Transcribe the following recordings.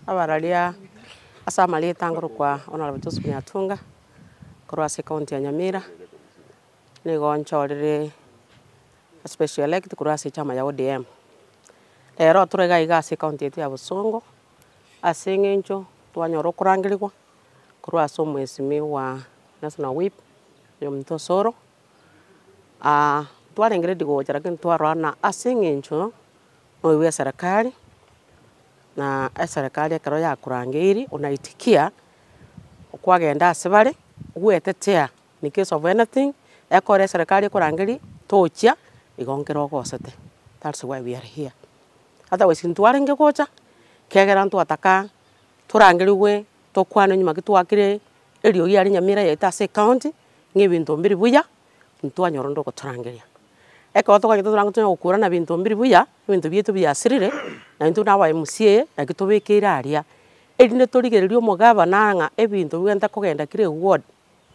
Abararia ase amarieta ngorokwa Honourable Joseph Nyatunga, korwa ase ecounty ya Nyamira, nigo nchorire special elect korwa ase echama ya ODM. Rero tore iga iga ase ecounty yaito ya Bosongo, ase eng'encho twanyora okorangerigwa korwa ase omwesimigwa National Whip, oyominto Osoro, twarenge ready gocha lakini twarora ng'a ase eng'encho noigwe eserekari, na eserekari ekero yakorangeiri onaitikia, kwagenda ase bare, gwetetea in case of anything, ekore eserekari ekorangeria tochia, igo nkere ogosete, that's why we are here. Otherwise ntwarenge gocha, ekiagera ntwataka torangerigwe tokwane nyuma ki twakire eriogi aria Nyamira yaito ase ecounty, ng'a ebinto mbiri buya, ntwanyora onde ogotorangeria. Ekero tokonyete torange tonya gokurana binto mbiri buya, ebinto biaito biasirire, na intwe buna aba MCA, naki tobekeire aria, erinde torigererie omogabana ng'a ebinto bibwenerete kogenda kera eward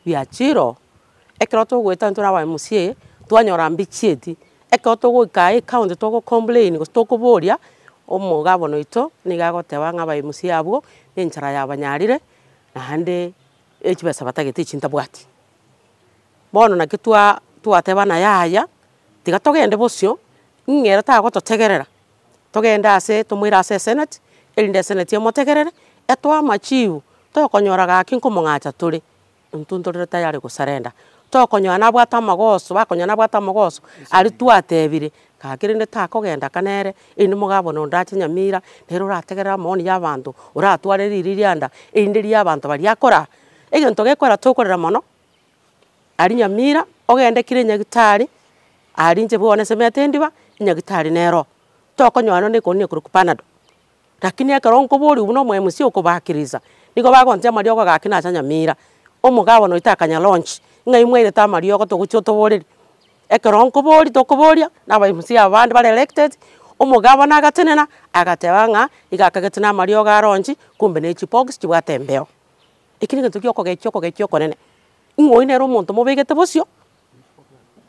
biachire oo, ekero togoeta intwe aba MCA, twanyora mbichieti, ekero togoika aa ecounty togo complain gose tokoboria, omogabana oito nigo agoteba ng'a aba MCA abwo, na enchara yabanyarire, naende echibesa batagete echi ntabwati. Bono naki twa twatebana yaya, tiga togende bosio, ng'a ere tagototegerera, togende ase tomoire ase esenate, erinde esenate emotegerere, etoe amachibu, tokonyora gaki nkomong'acha tore, intwe ntorere tayari gosurrender. Tokonyora nabwate amagoso, bakonyora nabwate amagoso, aria twatebire, gaki rende takogenda aka nere, erinde omogabana onde ache Nyamira, nere orategerere amaoni ya abanto, oratware riria rianda, erinde ria abanto baria akora, egento gekora tokorera mono. Aria Nyamira, ogende kera enyagitari, aria inche bono nsemete ndiba, enyagitari nero, tokonyora nonye na ekonu ekorokwa panado. Lakini ekero nkoboria buna omo MC okobakirisa, nigo bagontebia amariogo gaki nacha Nyamira, omogabana oito akanya launch, ng'ai mwairete amariogo togochia otoborerie. Ekero nkoboria tokoboria, na aba MC abande bare elected, omogabana agatenena, agateba ng'a, iga akagete na amariogo a launch, kumbe ne chibox chibwate embeo. Eki negento kia okogechia okogechia okonene, ng'a oyio nere omonto mobegete bosio,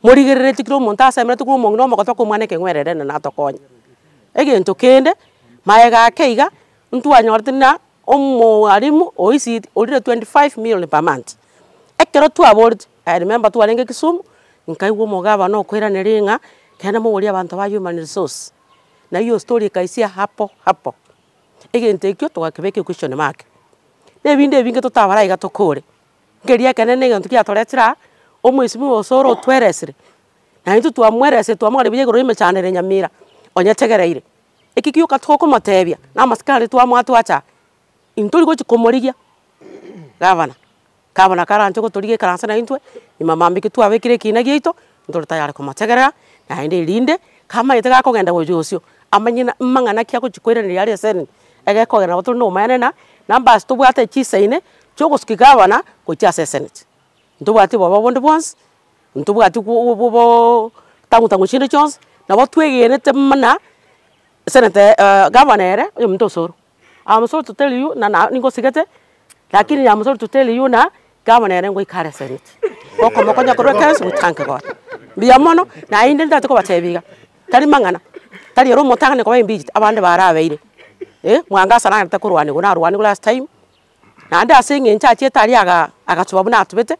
morigereretie kera omonto asemereti korwa omong'ina omogotu mpaka omwana ekeng'werere nere natokonye. Egento kende, maega ake iga, ntwanyorete na omwalimu o ECD orire 25 million per month. Ekero twaboreti, I remember twarenge Kisumu, nkaigwa omogabana okoiraneria ng'a, genda moborie abanto ba human resource, na hiyo story ekaisia hapo hapo. Egento ekio togakebeka equestion mark. Na ebinde ebinge totabara iga tokore, nkeria ekenene na egento kiatoretire aa, omwesimwa Osoro otweresire, na intwe twamweresire twamorora buya igoro ya emechando ere Nyamira, onye tegereire. Eki gioka tokomotebia, na amasiko aria twamoa twacha aa, intori gochi komorigia gavana, gavana karanche gotorigia ekaranse naintwe, nyuma mambia ekio twabekire ekina giaito, ntore tayari komotegerera, naende erinde, kamanyete gakogenda gocha bosio, amanye na mang'ana ki agochi koiraneria aria esenate, egekogera nabo tore na obomaene na, numbers tobwate chisaine, chiogosukia gavana, gochia ase esenate. Ntobwati obobe bonde bwonsi, ntobwati boboo tang'u tang'u chinde chionsi, nabo twegenete muna, esenate gavana ere, oyominto Osoro, am sorry to tell you na na ningosigete, lakini am sorry to tell you na, gavana ere ngoika are esenate. Gokomokonya korwa ekensi we thank God. Mbuya mono, naende ntagete kobatebia iga, tari mang'ana, tari ere omotang'ani koba impeached, abande barabeire, eh, Mwangaza nagete korwaniwa narwaniwe last time, naende ase eng'encho achiete aria aga agatuba buna atubete,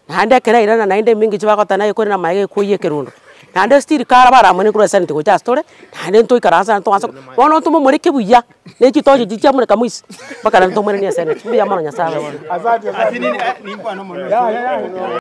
naende ekero airana naende emingichi bagoteba naye kore namaega ekoiyia ekerundo. Naende still kara baramone korwa esenate gocha ase tore, naende ntoikaranse naende toanse bono ntomomoreke buya, na chitochi chiria chiamoreka moise, mpaka naende tomoiranie esenate. Mbuya mono Nyasaye abasaidie. Asante, asante.